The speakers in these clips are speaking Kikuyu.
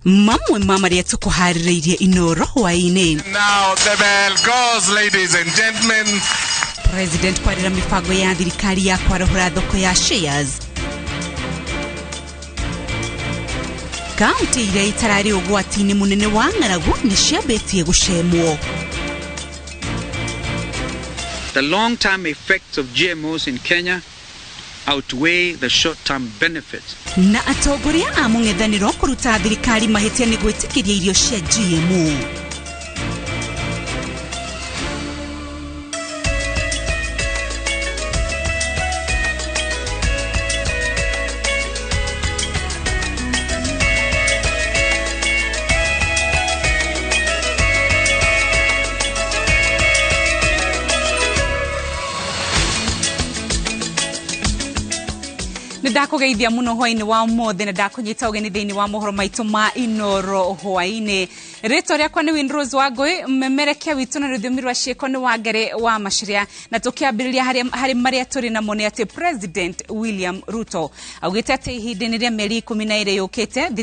Mamwe ma marĩa tũkũharĩrĩirie Inoro hwaĩ-inĩ. Now the bell goes, ladies and gentlemen. President kwarĩra mĩbango ya thirikari ya kwarahũra thoko ya shares. Kaunti iria itararĩ ũgwati-inĩ mũnene wa ng'aragu nĩ ciambĩtie gũcemwo. The long-term effects of GMOs in Kenya outweigh the short-term benefits. Na atongoria a mũng'ethanĩro kũruta thirikari mahĩtia nĩ gwĩtĩkĩria irio cia GMO. Ndakugeithia muno hwaini wa umuthi na ndakunyita ugeni thiini wa mohoro maitu ma Inoro hwaini. Ritwa riakwa ni Winrose Wangui, mmemerekia witu na rũthiomi rwa ciĩko nĩ Wangere wa Maciria, na tũkĩambĩrĩria harĩ marĩa tũrĩ namo nĩ atĩ President William Ruto augĩte atĩ ihinda-inĩ rĩa mĩeri 12 yũkĩte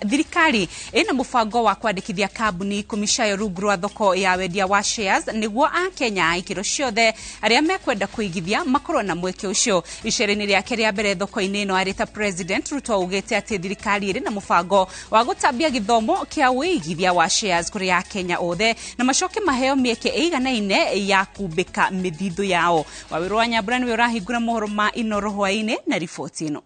thirikari ĩna mũbango wa kwandĩkithia kambuni 10 ciayo rungu rwa thoko ya wendia wa shares nĩguo akenya a ikĩro ciothe arĩa mekwenda kũigithia makorwo na mweke ũcio. Icera-inĩ rĩake rĩa mbere thoko-inĩ ĩno arĩ ta President, Ruto augĩte atĩ thirikari ĩrĩ na mũbango wa gũtambia gĩthomo kĩa wĩigithia wa shares kũrĩ akenya othe na macoke maheo mĩeke ĩiganaine ya kumbĩka mĩthithũ yao. Wawĩrũ wa Nyambura nĩwe ũrahingũra mohoro ma Inoro hwaĩ-inĩ na riboti ĩno.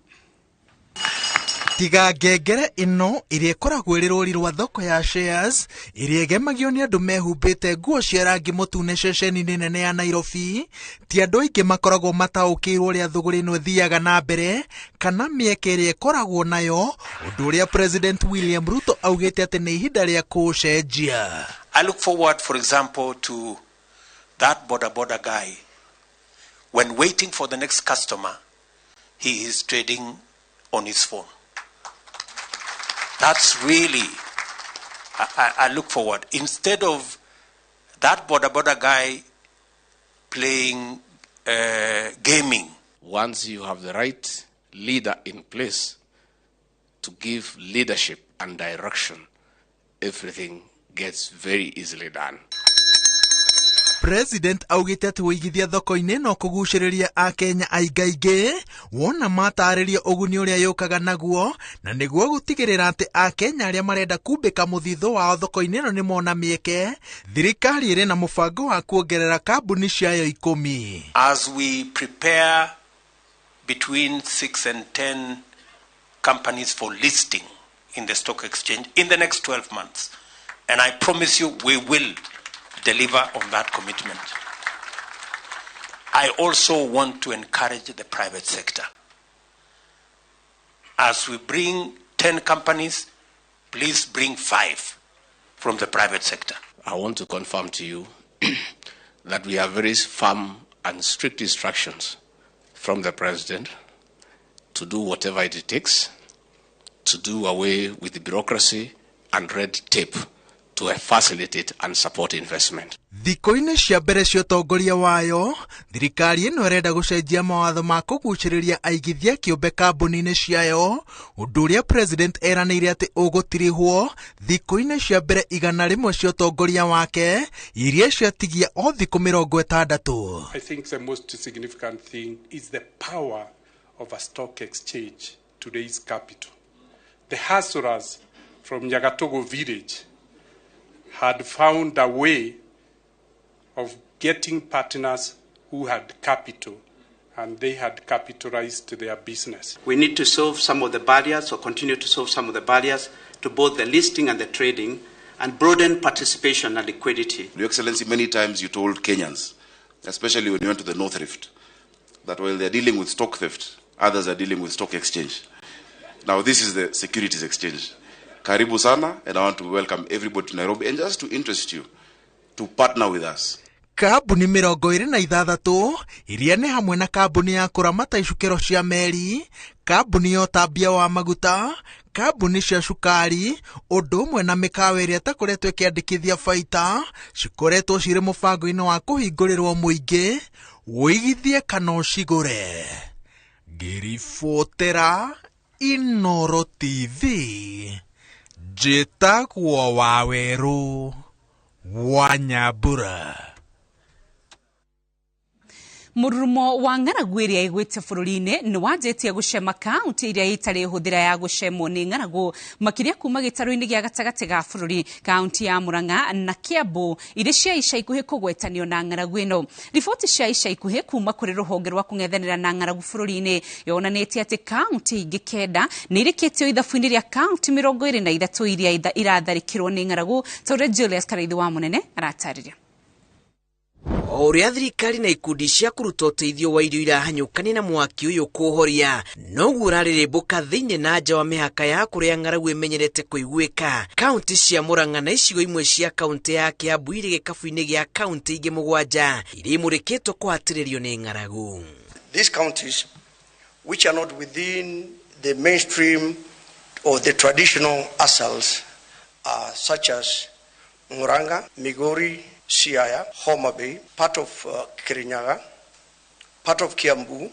Tiga ngengere ĩno ĩrĩa ĩkoragwo ĩrĩ rũri rwa thoko ya shares ĩrĩa ĩgemagio nĩ andũ mehumbĩte nguo cia rangi mũtune ceceni-inĩ nene ya Nairobi, ti andũ aingĩ makoragwo mataũkĩirwo ũrĩa thũgũrĩ ĩno ĩthiaga na mbere kana mĩeke ĩrĩa ĩkoragwo nayo, ũndũ ũrĩa President William Ruto augĩte atĩ nĩ ihinda rĩa kũũcenjia. I look forward, for example, to that boda boda guy. When waiting for the next customer, he is trading on his phone. That's really, I look forward. Instead of that boda boda guy playing gaming. Once you have the right leader in place to give leadership and direction, everything gets very easily done. President augĩte atĩ wũigithia thoko-inĩ no kũgucĩrĩria akenya aingaingĩ wona matarĩrio ũguni ũrĩa yũkaga naguo, na nĩguo gũtigĩrĩra atĩ akenya arĩa marenda kumbĩka mũthithũ wao thoko-inĩ ĩno nĩ mona mĩeke, thirikari ĩrĩ na mũbango wa kuongerera kambuni ciayo 10. As we prepare between 6 and 10 companies for listing in the stock exchange in the next 12 months, and I promise you we will deliver on that commitment. I also want to encourage the private sector. As we bring 10 companies, please bring 5 from the private sector. I want to confirm to you that we have very firm and strict instructions from the president to do whatever it takes to do away with the bureaucracy and red tape to facilitate and support investment. Thikũ-inĩ cia mbere cia ũtongoria wayo, thirikari ĩno ĩrenda gũcenjia mawatho ma kũgucĩrĩria aigithia kĩũmbe kambuni-inĩ ciayo, ũndũ ũrĩa president eranĩire atĩ ũgũtirihwo thikũ-inĩ cia mbere 100 cia ũtongoria wake iria ciatigia o thikũ 60. I think the most significant thing is the power of a stock exchange to raise capital. The hustlers from Nyagatogo village had found a way of getting partners who had capital, and they had capitalized their business. We need to solve some of the barriers, or continue to solve some of the barriers to both the listing and the trading, and broaden participation and liquidity. Your Excellency, many times you told Kenyans, especially when you went to the North Rift, that while they're dealing with stock theft, others are dealing with stock exchange. Now this is the securities exchange. Karibu sana, and I want to welcome everybody to Nairobi, and just to interest you to partner with us. Kambuni 26 iria nĩ hamwe na kambuni ya kũramata icukĩro cia meri, kambuni ya ũtambia wa maguta, kambuni cia cukari, ũndũ ũmwe na mĩkawa ĩrĩa ĩtakoretwo ĩkĩandĩkithia baita, cikoretwo cirĩ mũbango-inĩ wa kũhingũrĩrwo mũingĩ, wũigithie kana ũcigũre. Ngĩribotera Inoro TV, Njĩtagwo Wawerũ wa Nyambura. Mũrurumo wa ng'aragu ĩrĩa ĩgwĩte bũrũri-inĩ nĩ wanjĩtie gũcema kaunti iria itarĩ hũthĩra ya gũcemwo nĩ ng'aragu makĩria kuma gĩtarũ-inĩ gĩa gatagatĩ ga bũrũri. Kaunti ya Murang'a na Kiambu irĩ cia ica ikuhĩ kũgwetanio na ng'aragu ĩno. Riboti cia ica ikuhĩ kuma kũrĩ rũhonge rwa kũng'ethanĩra na ng'aragu bũrũri-inĩ yonanĩtie atĩ kaunti ingĩ 9 nĩ irĩkĩtio ithabu-inĩ rĩa kaunti 23 iria iratharĩkĩrwo nĩ ng'aragu, ta ũrĩa Julius Karaithi wa Mũnene aratarĩria. O ũrĩa thirikari na ikundi cia kũruta ũteithio wa irio irahanyũkania na mwaki ũyũ kũũhoria, noguo ũrarĩrĩmbũka thĩinĩ na nja wa mĩhaka ya kũrĩa ng'aragu ĩmenyerete kũiguĩka. Kaunti cia Murang'a na icigo imwe cia kaunti ya Kiambu irĩ gĩkabu-inĩ gĩa kaunti ingĩ 7 iria imũrĩkĩtwo kũhatĩrĩrio nĩ ng'aragu. These counties which are not within the mainstream or the traditional ASALs are such as Murang'a, Migori, Siaya, Homa Bay, part of Kirinyaga, part of Kiambu,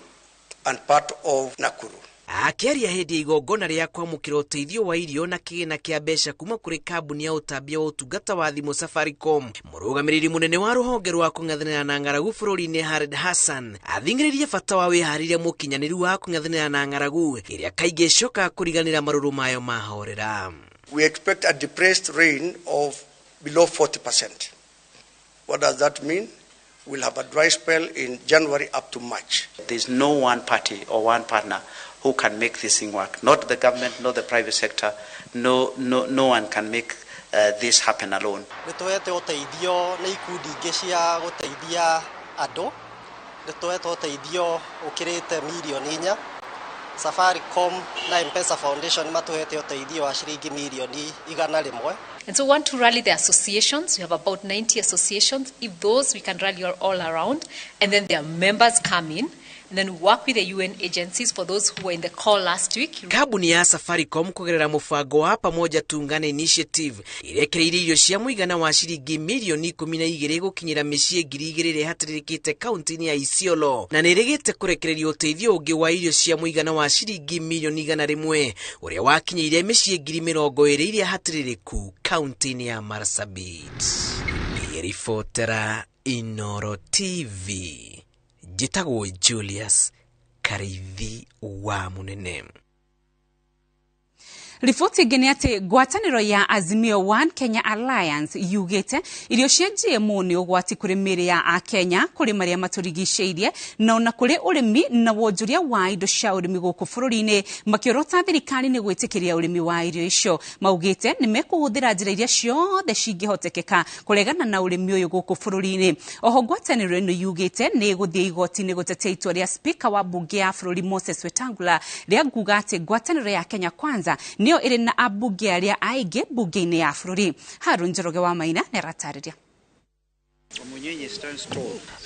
and part of Nakuru. Akĩaria hĩndĩ ya igongona rĩa kwamũkĩra ũteithio wa irio na kĩgĩna kĩa mbeca kuma kũrĩ kambuni ya ũtambia wa ũtungata wa thimũ Safaricom, mũrũgamĩrĩri mũnene wa rũhonge rwa kũng'ethanĩra na ng'aragu bũrũri-inĩ Hared Hassan athing'ĩrĩirie bata wa wĩharĩria mũkinyanĩru wa kũng'ethanĩra na ng'aragu ĩrĩa kaingĩ ĩcokaga kũriganĩra marũrũ mayo mahorera. We expect a depressed rain of below 40%. What does that mean? We'll have a dry spell in January up to March. There's no one party or one partner who can make this thing work. Not the government, not the private sector. No one can make this happen alone. Nĩtũhete ũteithio nĩ ikundi ingĩ cia gũteithia andũ. Nĩtũhete ũteithio ũkĩrĩte mirioni 4. Safaricom na M-Pesa Foundation matũhete ũteithio wa ciringi mirioni 100. And so we want to rally the associations. We have about 90 associations. If those we can rally all around, and then their members come in, and then work with the UN agencies for those who were in the call last week. Kambuni ya Safaricom kũgerera mũbango wa Pamoja Tuungane Initiative irekereirie irio cia mũigana wa ciringi mirioni 12 gũkinyĩra mĩciĩ 2,000 ĩrĩa ĩhatĩrĩrĩkĩte kaunti-inĩ ya Isiolo, na nĩ ĩrĩgĩte kũrekereria ũteithio ũngĩ wa irio cia mũigana wa ciringi mirioni 100 ũrĩa wakinyĩire mĩciĩ 20,000 iria hatĩrĩrĩku kaunti-inĩ ya Marsabit. Ribotera Inoro TV, njĩtagwo Julius Karaithi wa Mũnene. Riboti ĩngĩ nĩ atĩ ngwatanĩro ya Azimio One Kenya Alliance yugĩte irio cia GMO nĩ ũgwati kũrĩ mĩĩrĩ ya Akenya, kũrĩ marĩa matũrigicĩirie na ona kũrĩ ũrĩmi na wonjoria wa indo cia ũrĩmi gũkũ bũrũri-inĩ, makĩorota thirikari nĩ gwĩtĩkĩria ũrĩmi wa irio icio. Maugĩte nĩ mekũhũthĩra njĩra iria ciothe cingĩhotekeka kũregana na ũrĩmi ũyũ gũkũ bũrũri-inĩ. Oho ngwatanĩro ĩno yugĩte nĩ ĩgũthiĩ igoti-inĩ gũtetea itua rĩa Speaker wa mbunge ya bũrũri Moses Wetangula rĩa kuga atĩ ngwatanĩro ya Kenya Kwanza nĩyo ĩrĩ na ambunge arĩa aingĩ mbunge-inĩ ya bũrũri. Harun Njoroge wa Maina nĩaratarĩria.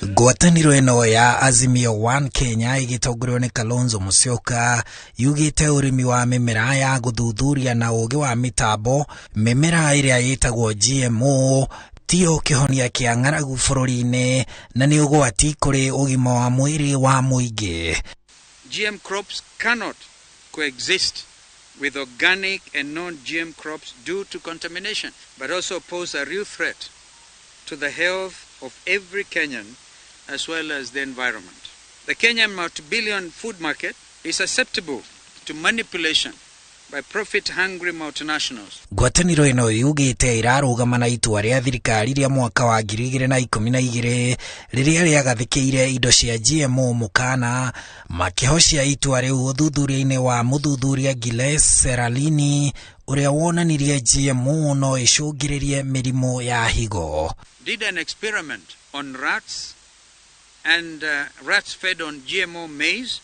Ngwatanĩro ĩno ya Azimio One Kenya ĩgĩtongorio nĩ Kalonzo Musyoka yugĩte ũrĩmi wa mĩmera ya gũthuthuria na ũũgĩ wa mĩtambo, mĩmera ĩrĩa ĩtagwo GMO tiyo kĩhonia kĩa ng'aragu bũrũri-inĩ na nĩ ũgwati kũrĩ ũgima wa mwĩrĩ wa mũingĩ. GM crops cannot coexist with organic and non-GM crops due to contamination, but also pose a real threat to the health of every Kenyan as well as the environment. The Kenyan multi-billion food market is susceptible to manipulation by profit-hungry multinationals. Ngwatanĩro ĩno yugĩte ĩrarũgama na itua rĩa thirikari rĩa mwaka wa 2012 rĩrĩa rĩagathĩkĩire indo cia GMO mũkana, makĩhocia itua rĩu ũthuthuria-inĩ wa mũthuthuria Giles Seralini ũrĩa wonanirie GMO no ĩcũngĩrĩrie mĩrimũ ya higo. Did an experiment on rats and rats fed on GMO maize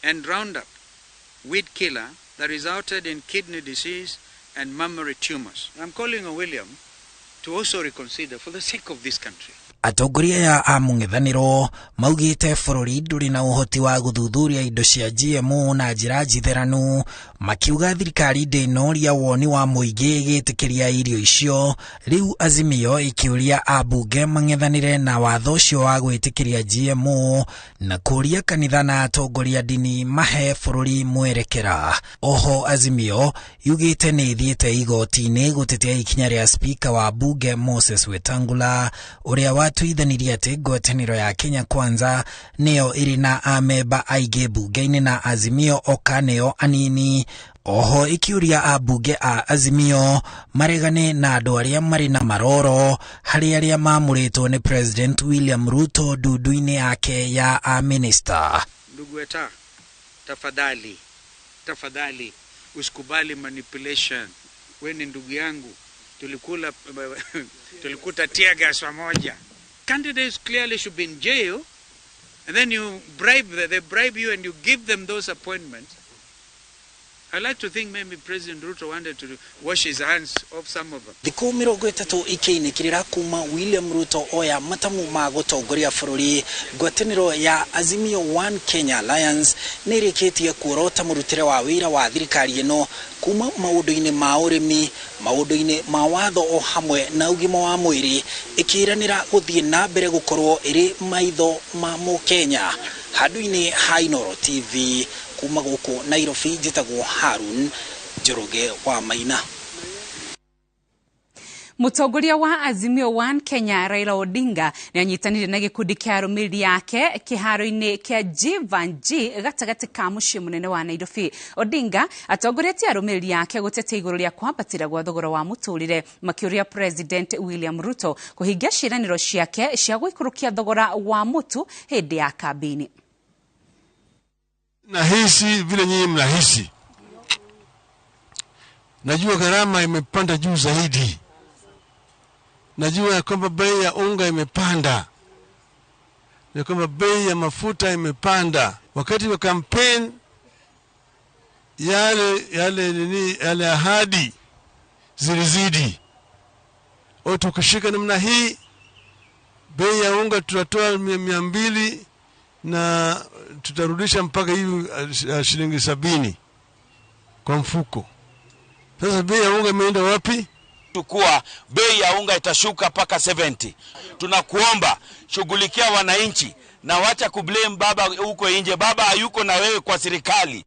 and Roundup weed killer that resulted in kidney disease and mammary tumors. I'm calling on William to also reconsider for the sake of this country. Atongoria aya a mũng'ethanĩro maugĩte bũrũri ndũrĩ na ũhoti wa gũthuthuria indo cia GMO na njĩra njitheranu, makiuga thirikari ndĩnoria woni wa mũingĩ ĩgĩtĩkĩria irio icio. Rĩu Azimio ĩkĩũria ambunge mang'ethanĩre na watho ũcio wa gwĩtĩkĩria GMO na kũũria kanitha na atongoria ndini mahe bũrũri mwerekera. Oho Azimio Yugĩte nĩ ĩthiĩte igoti-inĩ gũtetea ikinya rĩa spika wa bunge Moses Wetangula ũrĩa watuithanirie atĩ ngwatanĩro ya Kenya Kwanza nĩyo ĩrĩ na amemba aingĩ bunge-inĩ na Azimio oka nĩo anini. Oho ikiuria ambunge a Azimio maregane na andũ arĩa marĩ na maroro harĩ arĩa maamũrĩtwo nĩ President William Ruto ndundu-inĩ yake ya a-minister. Ndugu Weta, tafadhali, tafadhali usikubali manipulation. We ni ndugu yangu, tulikula tulikuta tear gas pamoja. Candidates clearly should be in jail, and then you bribe them, they bribe you and you give them those appointments. I like to think maybe President Ruto wanted to wash his hands off some of them. Thikũ 30 ikĩinĩkĩrĩra kuma William Ruto oya matamu ma gũtongoria bũrũri, ngwatanĩro ya Azimio One Kenya Alliance nĩ ĩrĩkĩtie kuorota mũrutĩre wa wĩra wa thirikari ĩno kuma maũndũ-inĩ ma ũrĩmi, maũndũ-inĩ ma watho o hamwe na ũgima wa mwĩrĩ, ĩkĩĩranĩra gũthiĩ na mbere gũkorwo ĩrĩ maitho ma mũkenya. Handũ-inĩ ha Inooro TV kuma gũkũ Nairobi, njĩtagwo Harun Njoroge wa Maina. Mũtongoria wa Azimio One Kenya Raila Odinga nĩ anyitanire na gĩkundi kĩa arũmĩrĩri yake kĩharo-inĩ kĩa Jeevanjee gatagatĩ ka mũciĩ mũnene wa Nairobi. Odinga atongoretie arũmĩrĩri yake gũtetea igũrũ rĩa kwambatĩra gwa thogora wa mũtũrĩre, makĩũria President William Ruto kũhingia ciĩranĩro ciake cia gũikũrũkia thogora wa mũtu hĩndĩ ya kambĩini. Nahisi vile nyinyi mnahisi, najua gharama imepanda juu zaidi, najua ya kwamba bei ya unga imepanda, ya kwamba bei ya mafuta imepanda. Wakati wa campaign yale ahadi zilizidi. Tukishika namna hii bei ya unga tutatoa 200 na tutarudisha mpaka hivi shilingi 70 kwa mfuko. Sasa bei ya unga imeenda wapi? Tukua bei ya unga itashuka mpaka 70. Tunakuomba shughulikia wananchi na wacha kublame baba huko nje. Baba hayuko na wewe kwa serikali.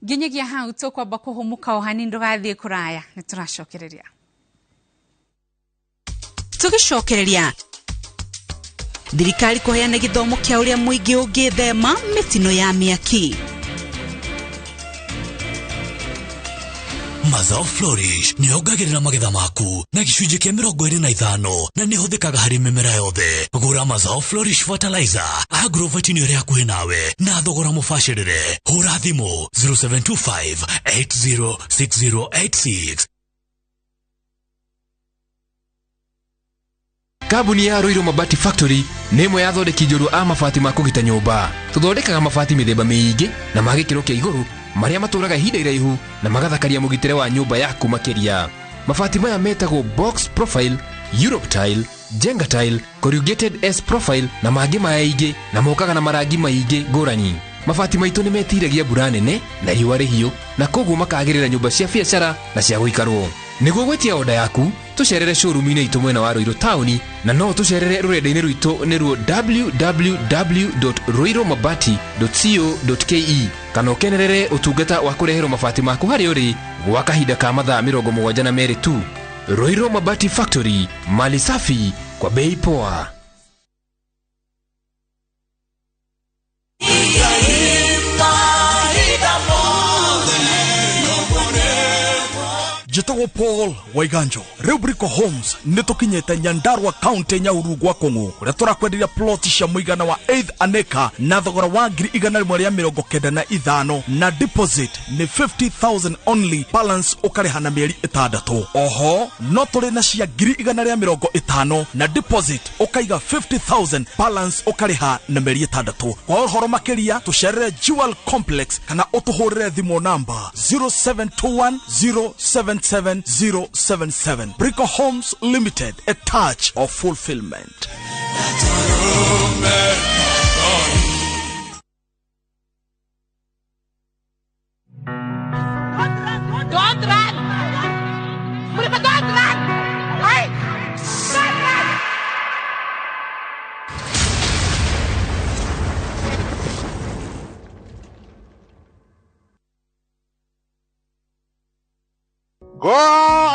Nginyagia hau tũkwamba kũhũmũka o hanini ndũgathiĩ kũraya, nĩtũracokereria. Tũgĩcokereria thirikari kũheana gĩthomo kĩa ũrĩa mũingĩ ũngĩthema mĩtino ya mĩaki. Mazao Flourish nĩ yongagĩrĩra magetha maku na gĩcunjĩ kĩa 25 na nĩ ĩhũthĩkaga harĩ mĩmera yothe. Gũra Mazao Flourish Fertilizer agrovet-inĩ ĩrĩa hakuhĩ nawe na thogora mũbacĩrĩre. Hũra thimũ 0725 806086. Kambuni ya Ruiru Mabati Factory nĩ ĩmwe ya athondeki njorua a mabati ma kũgita nyũmba. Tũthondekaga mabati mĩthemba mĩingĩ na ma gĩkĩro kĩa igũrũ marĩa matũraga ihinda iraihu na magathakaria mũgitĩre wa nyũmba yaku makĩria. Mabati maya metagwo box profile, Europe tile, Jenga tile, corrugated S profile na mangĩ maingĩ, na mokaga na marangi maingĩ ngũrani. Mabati maitũ nĩ metiragia mbura nene na riũa rĩhiũ na koguo makagĩrĩra nyũmba cia biacara na cia gũikarwo. Nĩguo gwĩtia oda yaku, tũcerere showroom-inĩ itũ mwena wa Ruiru taũni, na no tũcerere rũrenda-inĩ rwitũ nĩruo www.ruirumabati.co.ke, kana ũkenerere ũtungata wa kũreherwo mabati maku harĩa ũrĩ gwa kahinda ka mathaa 72 tu. Ruiru Mabati Factory, mali safi kwa bei poa. Njĩtagwo Paul Waiganjo. Rĩu Brico Homes nĩ tũkinyĩte Nyandarua County Nyahururu gwa Kũng'ũ, kũrĩa tũrakwenderia plot cia mũigana wa 8 an acre na thogora wa 195,000 na deposit nĩ 50,000 only, balance ũkarĩha na mĩeri 6. Oho no tũrĩ na cia 150,000 na deposit ũkaiga 50,000, balance ũkarĩha na mĩeri 6. Kwa ũhoro makĩria tũcerere Jewel Complex kana ũtũhũrĩre thimũ namba 0721 077 077. Brico Homes Limited, a touch of fulfillment. Don't run! Don't run! Hey! Don't run!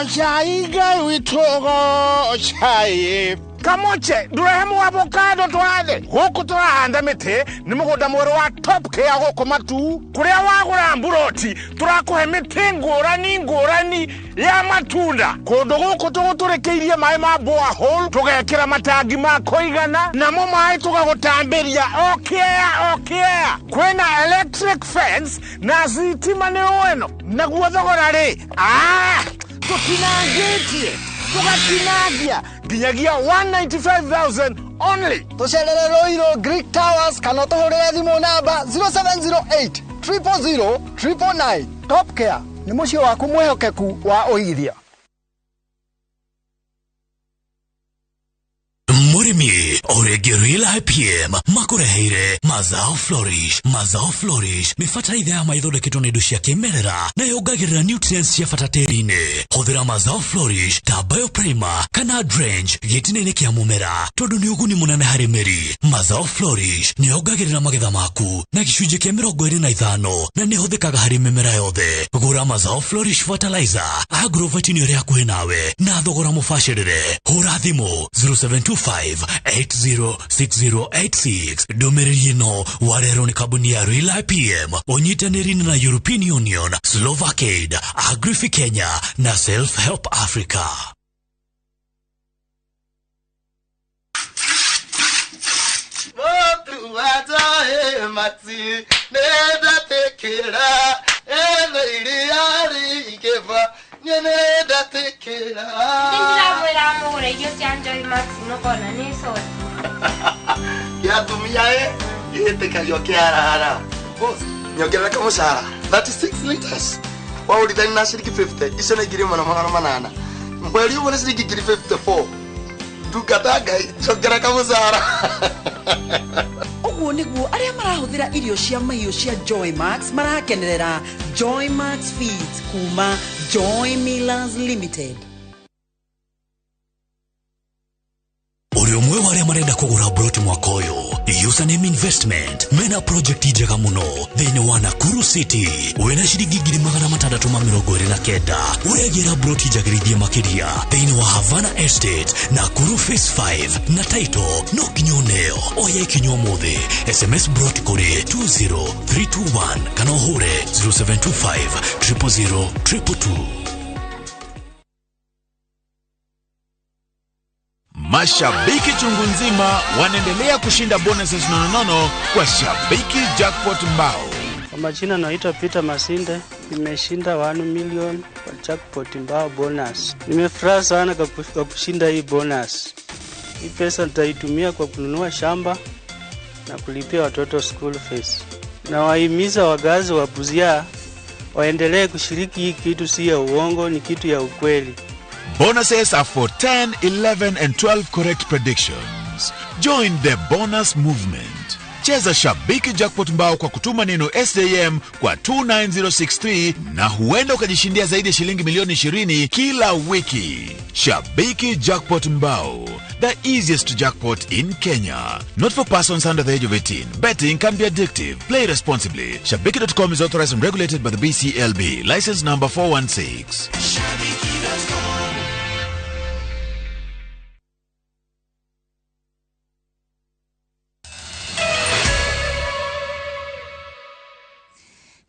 Goca Ngai witũ gocai. Kamoche ndũrehe avocado twathe gũkũ tũrahanda mĩtĩ nĩ mũgũnda mwerũ wa Top Care gũkũ Matu kũrĩa wagũra mburoti tũrakũhe mĩtĩ ngũrani ngũrani ya matunda kũndũ gũkũ tũgũtũrĩkĩirie maĩ ma borehole tũgekĩra matangi ma kũigana namo maĩ tũgagũtambĩria o kĩea o kĩea kwĩna electric fence na thitima nĩ ũeno naguo thogora rĩ tũtinangĩtie tũgatinangia nginyagia 195,000 only. Tũcerere Ruiru Greek Towers kana ũtũhũrĩre thimũ namba 0708 000 999. Top Care nĩ mũciĩ waku mwĩhokeku wa ũigithia. Mũrĩmi orĩngĩ Real IPM makũreheire Mazao Flourish. Mazao Flourish nĩ bataraitha ya maithondeketwo na indo cia kĩmerera na yongagĩrĩra nutrients cia bata tĩri-inĩ. Hũthĩra Mazao Flourish ta bioprimer kana drench gĩtina-inĩ kĩa mũmera tondũ nĩ ũguni mũnene harĩ mĩri. Mazao Flourish nĩ yongagĩrĩra magetha maku na gĩcunjĩ kĩa 25 na nĩ ĩhũthĩkaga harĩ mĩmera yothe. Gũra Mazao Flourish fertilizer agrovet-inĩ ĩrĩa hakuhĩ nawe na thogora mũbacĩrĩre. Hũra thimũ 0725 806086. Ndũmĩrĩri ĩno warehwo nĩ kambuni ya Real IPM ũnyitanĩri na European Union, Slovakiaid, Agrifi Kenya na Self Help Africa. Ndĩramwĩra mũgũre irio cia Joy Max mũkona nĩ soda. Kĩatumia ĩ gĩtĩkagio kĩarara. Boss, nyongerera kamũcara 36 liters. Waũrithani na ciringi 50, icio nĩ 1800. Mweri ũmwe nĩ ciringi 54. Ndungata Ngai, njongerera kamũcara. Ũguo nĩguo arĩa marahũthĩra irio cia mahiũ cia Joy Max marakenerera Joy Max Feeds kuma Joy Millers Limited. Ũrĩ ũmwe wa arĩa marenda kũgũra broti mwaka ũyũ. Username Investment mena project njega mũno thĩinĩ wa Nakuru City wĩna ciringi 629 ũregĩra broti njagĩrithie makĩria thĩinĩ wa Havana Estate Nakuru Phase 5 na title no nginya ũneo. Oya ikinya ũmũthĩ SMS broti kũrĩ 20321 kana ũhũre 0725 000 222. Mashabiki chungu nzima wanaendelea kushinda bonuses nononono kwa Shabiki Jackpot Mbao. Kwa majina naitwa Peter Masinde, nimeshinda 1 million kwa Jackpot Mbao bonus. Nimefurahi sana kwa kushinda hii bonus. Hii pesa nitaitumia kwa kununua shamba na kulipia watoto school fees. Na wahimiza wakazi wa Busia waendelee kushiriki hii kitu, si ya uongo, ni kitu ya ukweli. Bonuses are for 10, 11 and 12 correct predictions. Join the bonus movement. Cheza Shabiki Jackpot Mbao kwa kutuma neno SJM kwa 29063 na huenda ukajishindia zaidi ya shilingi milioni 20 kila wiki. Shabiki Jackpot Mbao, the easiest jackpot in Kenya. Not for persons under the age of 18. Betting can be addictive. Play responsibly. Shabiki.com is authorized and regulated by the BCLB. License number 416. Shabiki.com.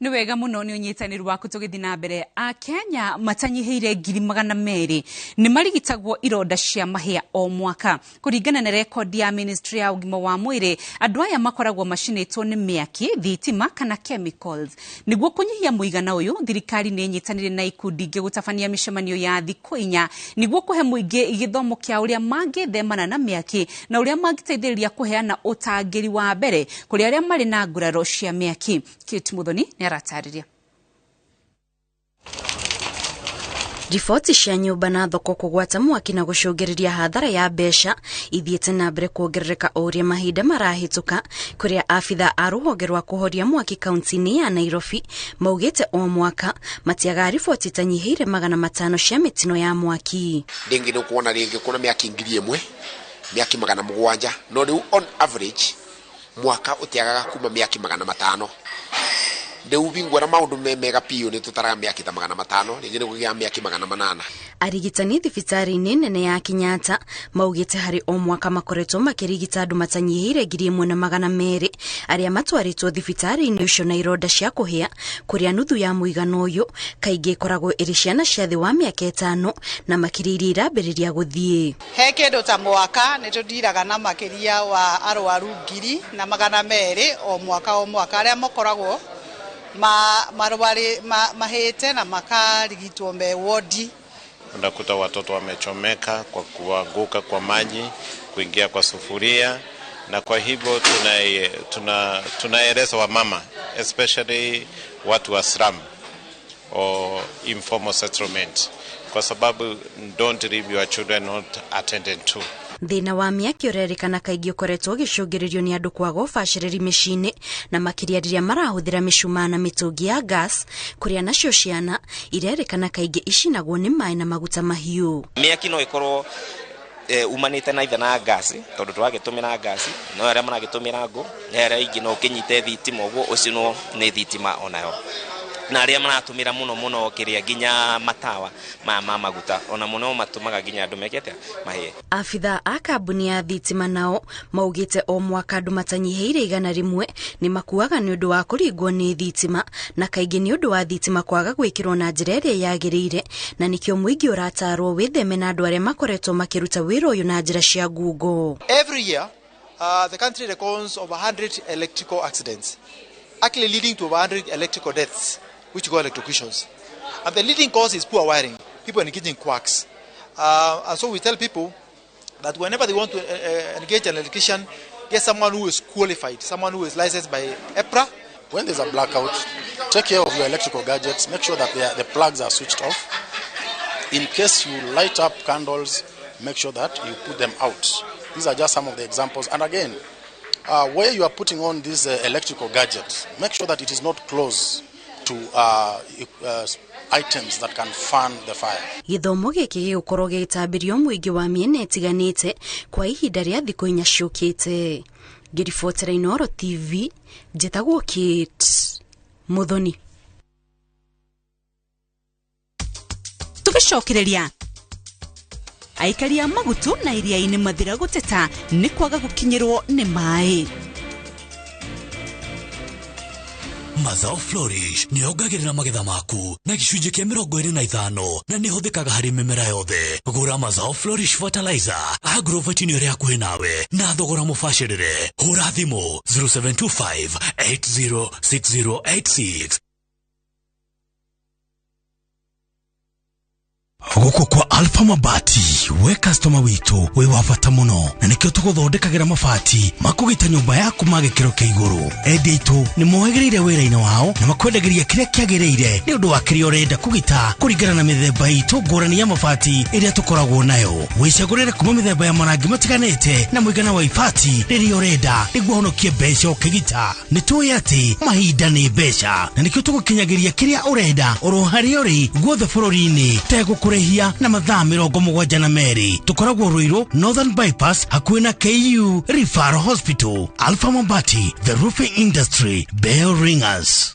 Nĩ wega mũno nĩ ũnyitanĩri waku tũgĩthiĩ na mbere. Akenya matanyihĩire 200,000 nĩ marigitagwo ironda cia mahĩa o mwaka kũringana na rekondi ya Ministry ya ũgima wa mwĩrĩ. Andũ aya makoragwo macinĩtwo nĩ mĩaki, thitima kana chemicals. Nĩguo kũnyihia mũigana ũyũ, thirikari nĩ ĩnyitanĩire na ikundi ingĩ gũtabania mĩcemanio ya thikũ 4 nĩguo kũhe mũingĩ gĩthomo kĩa ũrĩa mangĩthemana na mĩaki na ũrĩa mangĩteithĩrĩria kũheana ũtangĩri wa mbere kũrĩ arĩa marĩ na nguraro cia mĩaki. Kate Muthoni nĩ aratarĩria. Riboti cia nyũmba na thoko kũgwata mwaki na gũcũngĩrĩria hathara ya mbeca ithiĩte na mbere kuongerereka o ũrĩa mahinda marahĩtũka, kũrĩa abitha a rũhonge rwa kũhoria mwaki kaunti-inĩ ya Nairobi maugĩte o mwaka matiagaga riboti itanyihĩire 500 cia mĩtino ya mwaki. Rĩngĩ nĩ ũkuona rĩngĩ kuna mĩaki 1000 mĩaki 700, no rĩu on average mwaka ũtiagaga kuma mĩaki 500. Riu bingwara maundu me mega piu ni tutaraga miaki ta 500 ringi ni kugia miaki 800. Arigitani thibitarĩ-inĩ nene ya Kenyatta maugĩte harĩ o mwaka makoretwo makĩrigita andũ matanyihĩire 1200 arĩa matwarĩtwo thibitarĩ-inĩ ũcio na ironda cia kũhĩa, kũrĩa nuthu ya mũigana ũyũ kaingĩ ĩkoragwo ĩrĩ ciana cia thĩ wa mĩaka 5 na makĩria iria irambĩrĩria gũthiĩ. He kĩndũ ta mwaka nĩ tũndiraga na makĩria wa arwaru 1200 o mwaka o mwaka arĩa makoragwo marwari mahĩte na makarigitwo me wodi. Unakuta watoto wamechomeka kwa kuanguka kwa maji, kuingia kwa sufuria, na kwa hivyo tunaeleza wamama, especially watu wa slum or informal settlement, kwa sababu don't leave your children not attended to. Thĩna wa mĩaki ũrerĩkana kaingĩ ũkoretwo ũgĩcũngĩrĩrio nĩ andũ kwaga ũbacĩrĩri mĩciĩ-inĩ na makĩria rĩrĩa marahũthĩra mĩcumaa na mĩtũngi ya gas, kũrĩa nacio ciana irerĩkana kaingĩ icinagwo nĩ maĩ na maguta mahiũ. Mĩaki no ĩkorwo umanĩte na itha na gasi, tondũ tũragĩtũmĩra gasi, no arĩa maragĩtũmĩra ngũ, na arĩa aingĩ no ũkĩnyite thitima ũguo ũcinwo nĩ thitima onayo. Na arĩa maratũmĩra mũno mũno kĩrĩa nginya matawa ma maguta ona mũno matũmaga nginya andũ meke atĩa mahĩe. Abitha a kambuni ya thitima nao maugĩte o mwaka andũ matanyihĩire 100 nĩ makuaga nĩ ũndũ wa kũringwo nĩ thitima, na kaingĩ nĩ ũndũ wa thitima kwaga gwĩkĩrwo na njĩra ĩrĩa yagĩrĩire, na nĩkĩo mũingĩ ũratarwo wĩtheme na andũ arĩa makoretwo makĩruta wĩra ũyũ na njĩra cia ngungo. Every year, the country records over 100 electrical accidents, actually leading to over 100 electrical deaths, which go electrocutions. And the leading cause is poor wiring, people engaging quacks. And so we tell people that whenever they want to engage an electrician, get someone who is qualified, someone who is licensed by EPRA. When there's a blackout, take care of your electrical gadgets, make sure that the plugs are switched off. In case you light up candles, make sure that you put them out. These are just some of the examples. And again, where you are putting on this electrical gadget, make sure that it is not close to items that can fan the fire. Gĩthomo gĩkĩ gĩgũkorwo gĩgĩtambĩrio mũingĩ wa mĩena ĩtiganĩte kwa ihinda rĩa thikũ 4 ciũkĩte. Ngĩribotera Inooro TV, njĩtagwo Kate Muthoni. Tũgĩcokereria aikari a Magutu na iria-inĩ Mathira gũteta nĩ kwaga gũkinyĩrwo nĩ maĩ. Mazao Flourish nĩ yongagĩrĩra magetha maku na gĩcunjĩ kĩa 25 na nĩ ĩhũthĩkaga harĩ mĩmera yothe. Gũra Mazao Flourish Fertilizer agrovet-inĩ ĩrĩa hakuhĩ nawe na thogora mũbacĩrĩre. Hũra thimũ 0725 806086. Gũkũ kwa Alpha Mabati, we customer witũ wĩ wa bata mũno, na nĩkĩo tũgũthondekagĩra mabati makũgita nyũmba yaku ma gĩkĩro kĩa igũrũ. Endia aitũ nĩ mohĩgĩrĩire wĩra-inĩ wao na makwendagĩria kĩrĩa kĩagĩrĩire nĩ ũndũ wa kĩrĩa ũrenda kũgita kũringana na mĩthemba itũ ngũrani ya mabati ĩrĩa tũkoragwo nayo. Wĩcagũrĩre kuma mĩthemba ya marangi matiganĩte na mũigana wa ibati rĩrĩa ũrenda nĩguo ũhonokie mbeca ũkĩgita. Nĩ tũĩ atĩ mahinda nĩ mbeca, na nĩkĩo tũgũkinyagĩria kĩrĩa ũrenda oro harĩa ũrĩ guothe bũrũri-inĩ tegũkũrĩhia na mathaa 72. Tũkoragwo Ruiru Northern Bypass hakuhĩ na KU Referral Hospital. Alpha Mabati, the roofing industry bell ringers.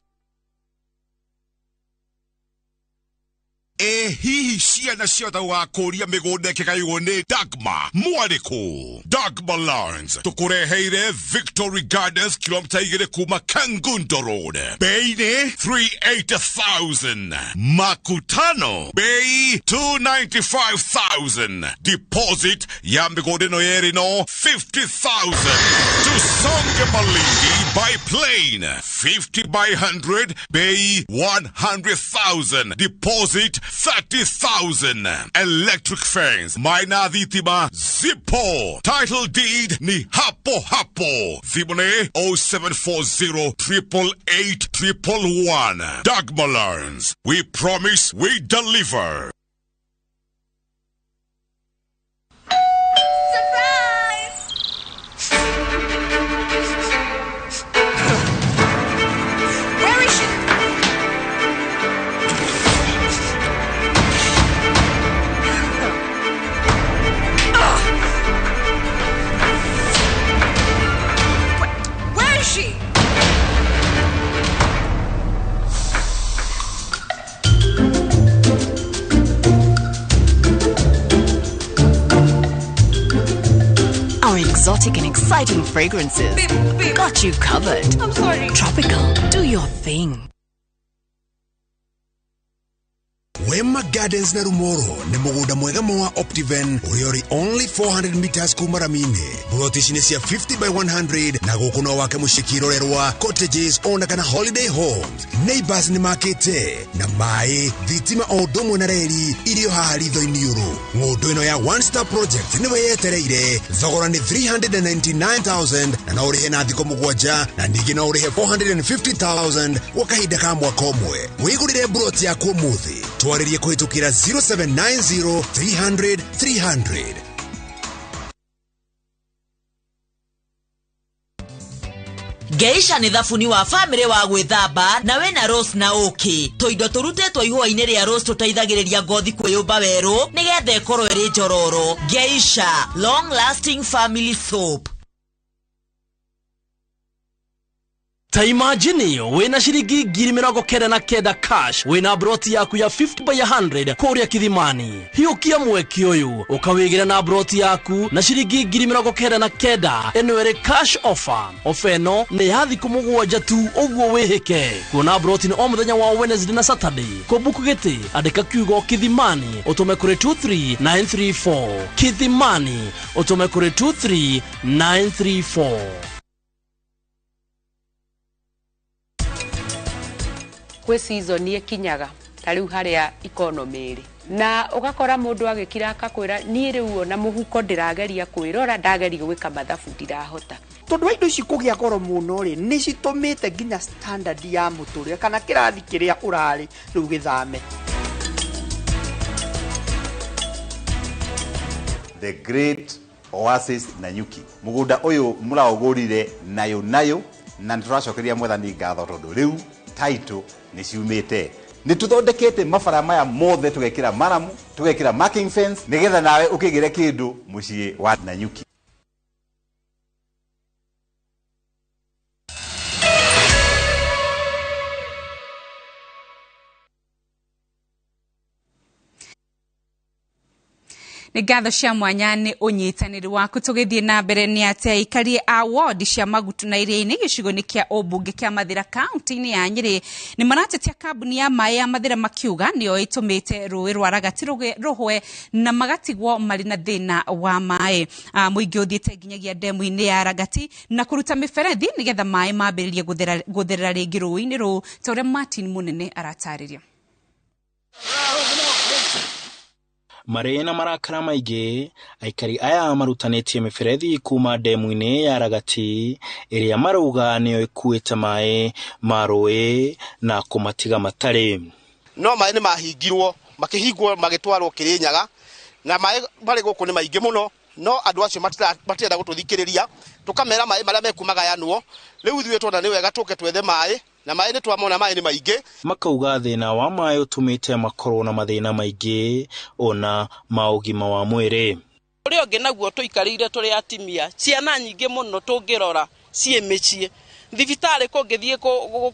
Hihi ciana ciothe ũgakũria mĩgũnda ĩkĩgaywo nĩ Dagma mwarĩkũ? Dagma Lands tũkũreheire Victory Gardens kilomita 2 kuma Kangundo Road, bei nĩ 380,000, makutano bei 295,000, deposit ya mĩgũnda ĩno yerĩ no 50,000. Tusonge Malindi by plane 50 by 100 bei 100,000, deposit 30,000. Electric fence maina thitima zipo, title deed ni hapo hapo. Thimũ 0740 888 111. Dagma Lands, we promise we deliver. Surprise! Where is she? Where is she? Aromatic and exciting fragrances. Got you covered. I'm sorry. Tropical. Do your thing. Wema Gardens na Rumoro nĩ mũgũnda mwega mũ wa Optiven ũrĩa ũrĩ only 400 meters kuma rami-inĩ. Buroti ici nĩ cia 50 by 100 na gũkũ no wake mũciĩ kĩrorerwa, cottages ona kana holiday homes. Neighbors nĩ makĩte na maĩ, thitima o ũndũ ũmwe na reri irio haha ritho-inĩ ũrũ. Ng'ũndũ ĩno ya One Star Project nĩwe yetereire. Thogora nĩ 399,000 na no ũrĩhe na thikũ 7 na ningĩ no ũrĩhe 450,000 gwa kahinda ka mwaka ũmwe. Wĩgũrĩre buroti yaku ũmũthĩ. Twarĩrie kũhĩtũkĩra 0790 300 300. Geisha nĩ thabuni wa famĩlĩ wa gwĩthamba na wĩna rose na ũkĩ. Tũindo tũrutĩtwo ihũa-inĩ rĩa rose tũteithagĩrĩria ngothi kwĩyũmba werũ nĩgetha ĩkorwo ĩrĩ njororo. Geisha long lasting family soap. Ta imagine wina ciringi 99,000 cash wina broti yaku ya 50 by 100 kuria Kithimani. Hiukia mweke uyu ukawigira na broti yaku na ciringi 99,000 eno ere cash offer. Ofa eno ni ya thikũ 7 tu uguo wihike. Kuona broti ni o muthenya wa Wednesday na Saturday. Kũbuku gĩtĩ andĩka kiugo Kithimani utume kuri 23934. Kithimani utume kuri 23934. Kwĩ season ĩkinyaga ta rĩu harĩa economy ĩrĩ na ũgakora mũndũ agĩkira akakwĩra niĩ rĩu ona mũhuko ndĩrageria kwĩrora ndageria gwĩka mathabu ndirahota. Tondũ wa indo ici kũgĩa goro mũno rĩ nĩ citũmĩte nginya standard ya mũtũrĩre kana kĩrathi kĩrĩa ũrarĩ rĩu gĩthame. The Great Oasis Nanyuki mũgũnda ũyũ mũraũgũrire nayo nayo na nĩtũracokeria mwathani ngatho tondũ rĩu title nĩ ciumĩte. Nĩ tũthondekete mabara maya mothe tũgekĩra maramu tũgekĩra marking fence nĩgetha nawe ũkĩgĩre kĩndũ mũciĩ wa Nanyuki. Nĩ ngatho cia mwanya nĩ ũnyitanĩri waku. Tũgĩthiĩ na mbere nĩ atĩ aikari a ward cia Magutu na Iria-inĩ gĩcigo-inĩ kĩa ũmbunge kĩa Mathĩra kaunti-inĩ ya Nyĩrĩ nĩ maratetia kambuni ya maĩ ya Mathĩra makiuga nĩyo ĩtũmĩte rũĩ rwa Ragati rũhwe na magatigwo marĩ na thĩna wa maĩ. Mũingĩ ũthiĩte nginyagia ndemu-inĩ ya Ragati na kũruta mĩberethi nĩgetha maĩ mambĩrĩrie gũtherera rĩngĩ rũĩ-inĩ rũu ta ũrĩa Martin Munene aratarĩria. Marĩ na marakara maingĩ aikari aya marutanĩtie mĩberethi kuma ndemu-inĩ ya Ragati ĩrĩa marauga nĩyo ĩkuĩte maĩ ma rũĩ na kũmatiga matarĩ. No maĩ nĩ mahingirwo makĩhingwo magĩtwarwo Kĩrĩnyaga na maĩ marĩ gũkũ nĩ maingĩ mũno no andũ acio matirenda gũtũthikĩrĩria tũkamera maĩ marĩa mekumagayanwo. Rĩu ithuĩ tuona nĩ wega tũke twethe maĩ na maĩ nĩ twamona maĩ nĩ maingĩ. Makauga thĩna wa maĩ ũtũmĩte makorwo na mathĩna maingĩ ona ma ũgima wa mwĩrĩ. Ũrĩa ũngĩ naguo tũikarĩire tũrĩ atimia ciana nyingĩ mũno tũngĩrora ciĩ mĩciĩ thibitarĩ kũngĩthiĩ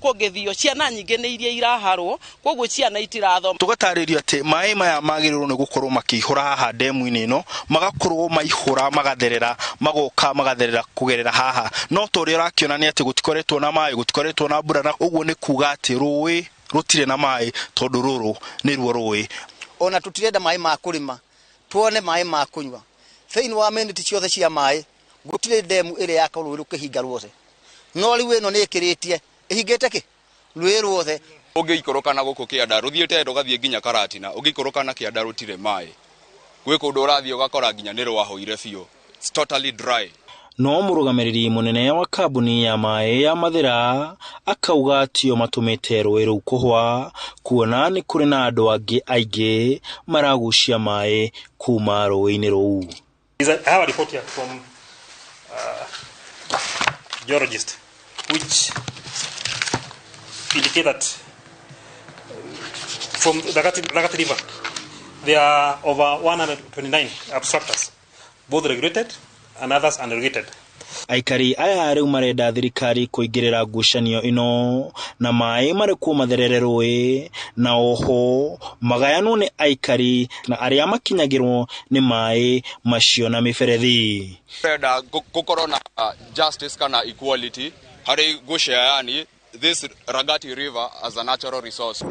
kũngĩthio ciana nyingĩ nĩ iria iraharwo koguo ciana itirathoma. Tũgatarĩrio atĩ maĩ maya magĩrĩirwo nĩ gũkorwo makĩihũra haha ndemu-inĩ ĩno magakorwo maihũra magatherera magoka magatherera kũgerera haha no ta ũrĩa ũrakĩona nĩ atĩ gũtikoretwo na maĩ gũtikoretwo na mbura na ũguo nĩ kuga atĩ rũĩ rũtirĩ na maĩ tondũ rũrũ nĩruo rũĩ. Ona tũtirenda maĩ ma kũrĩma tuone maĩ ma kũnyua thĩinĩ wa miniti ciothe cia maĩ gũtirĩ ndemu ĩrĩa yakorwo rũĩ rũkĩhinga ruothe no rĩu ĩno nĩ ĩkĩrĩtie ĩhingĩte kĩ rũĩ ruothe. Ũngĩikũrũka na gũkũ kĩanda rũthiĩte rũgathiĩ nginya Karatina ũngĩikũrũka na kĩanda rũtirĩ maĩ gwĩ kũndũ ũrathiĩ ũgakora nginya nĩ rwahũire biũ. It's totally dry. No mũrũgamĩrĩri mũnene wa kambuni ya maĩ ya Mathĩra akauga tio matũmĩte rũĩ rũu kũhwa kuona nĩ kũrĩ na andũ angĩ aingĩ maragucia maĩ kuma rũĩ-inĩ rũu. I have a report here from geologist which indicate that from the Ragati River there are over 129 abstractors, both regulated and others unregulated. Aikari aya rĩu marenda thirikari kũingĩrĩra ngucanio ĩno na maĩ marekwo matherere rũĩ, na oho magayanwo nĩ aikari na arĩa makinyagĩrwo nĩ maĩ macio na mĩberethi. Renda gũkorwo na justice kana equality harĩ gũshare this Ragati River as a natural resource.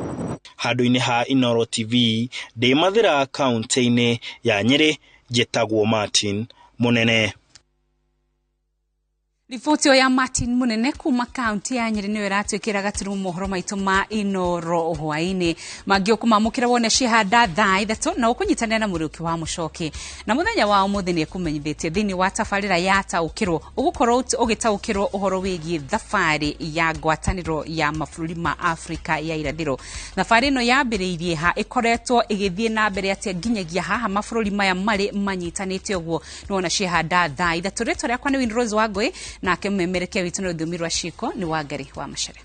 Handũ-inĩ ha Inooro TV, ndĩ Mathĩra kaunti-inĩ ya Nyĩrĩ, njĩtagwo Martin Mũnene. Riboti ĩyo ya Martin Munene kuma kaunti ya Nyĩrĩ nĩyo ĩratwĩkĩra gaturumo mohoro maitũ ma Inooro hwaĩ-inĩ. Mangĩ ũkũmamũkĩra wone cihanda thaa 3 na ũkũnyitanĩra na Mũrĩũki wa Mũcoki. Na mũthenya wa ũmũthĩ nĩ ekũmenyithĩtie thĩinĩ wa tabarĩra ya taũkĩrwo ũgũkorwo ũgĩtaũkĩrwo ũhoro wĩgiĩ thabarĩ ya ngwatanĩro ya mabũrũri ma Afrika ya irathĩro. Thabarĩ ĩno yambĩrĩirie ha, ĩkoretwo ĩgĩthiĩ na mbere atĩa nginyagia haha mabũrũri maya marĩ manyitanĩte ũguo. Nĩwona cihanda thaa 3. Rĩtwa rĩakwa nĩ Winrose Wangũi, nake mũmemerekia witũ na rũthiomi rwa ciĩko nĩ Wangari wa Macharia.